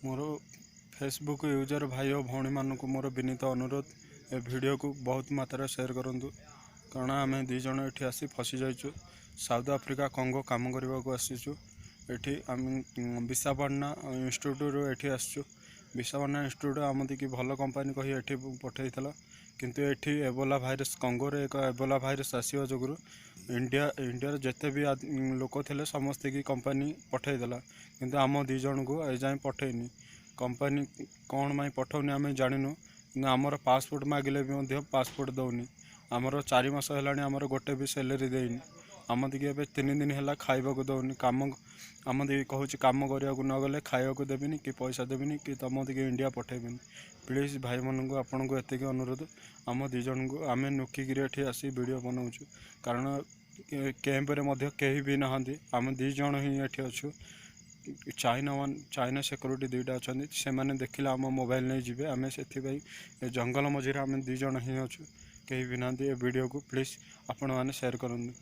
ମୋର Facebook user ଭାଇ ଓ ଭଉଣୀମାନଙ୍କୁ ମୋର ବିନୀତ ଅନୁରୋଧ, ଏ ଭିଡ଼ିଓକୁ ବହୁତ ମାତ୍ରାରେ ସେୟାର କରନ୍ତୁ, କାରଣ ଆମେ 2 ଜଣ ଏଠି ଆସି ଫସିଯାଇଛୁ। ସାଉଥ ଆଫ୍ରିକା କଙ୍ଗୋ କାମ କରିବାକୁ ଆସିଛୁ। ଏଠି ଆମେ ବିଶାଖାପାଟଣା ଇନଷ୍ଟିଚ୍ୟୁଟ୍ରୁ ଏଠି ଆସିଛୁ। ବିଶାଖାପାଟଣା ଇନଷ୍ଟିଚ୍ୟୁଟ୍ ଆମତିକି ଭଲ କମ୍ପାନୀ କହି ଏଠି ପଠାଇଥିଲା, କିନ୍ତୁ ଏଠି ଏବୋଲା ଭାଇରସ୍, କଙ୍ଗୋରେ ଏକ ଏବୋଲା ଭାଇରସ୍ ଆସିବା ଯୋଗୁରୁ ଇଣ୍ଡିଆର ଯେତେ ବି ଲୋକ ଥିଲେ ସମସ୍ତିକି କମ୍ପାନୀ ପଠାଇଦେଲା, କିନ୍ତୁ ଆମ 2 ଜଣଙ୍କୁ ଏଯାଏଁ ପଠାଇନି। କମ୍ପାନୀ କ'ଣ ପାଇଁ ପଠାଉନି ଆମେ ଜାଣିନୁ, କିନ୍ତୁ ଆମର ପାସପୋର୍ଟ ମାଗିଲେ ବି ମଧ୍ୟ ପାସପୋର୍ଟ ଦେଉନି। ଆମର 4 ମାସ ହେଲାଣି, ଆମର ଗୋଟେ ବି ସାଲେରୀ ଦେଇନି। ଆମତିକି ଏବେ 3 ଦିନ ହେଲା ଖାଇବାକୁ ଦେଉନି। କାମ ଆମତିକି କହୁଛି, କାମ କରିବାକୁ ନଗଲେ ଖାଇବାକୁ ଦେବିନି କି ପଇସା ଦେବିନି କି ତମତିକି ଇଣ୍ଡିଆ ପଠାଇବିନି। ପ୍ଲିଜ୍ ଭାଇମାନଙ୍କୁ, ଆପଣଙ୍କୁ ଏତିକି ଅନୁରୋଧ, ଆମ 2 ଜଣଙ୍କୁ ଆମେ ନୁକିକିରି ଏଠି ଆସି ଭିଡ଼ିଓ ବନାଉଛୁ, କାରଣ କ୍ୟାମ୍ପରେ ମଧ୍ୟ କେହି ବି ନାହାନ୍ତି, ଆମେ 2 ଜଣ ହିଁ ଏଠି ଅଛୁ। ଚାଇନା ୱାନ୍ ଚାଇନା ସିକ୍ୟୁରିଟି 2ଟା ଅଛନ୍ତି, ସେମାନେ ଦେଖିଲେ ଆମ ମୋବାଇଲ ନେଇଯିବେ। ଆମେ ସେଥିପାଇଁ ଏ ଜଙ୍ଗଲ ମଝିରେ ଆମେ 2 ଜଣ ହିଁ ଅଛୁ, କେହି ବି ନାହାନ୍ତି। ଏ ଭିଡ଼ିଓକୁ ପ୍ଲିଜ୍ ଆପଣମାନେ ସେୟାର କରନ୍ତୁ।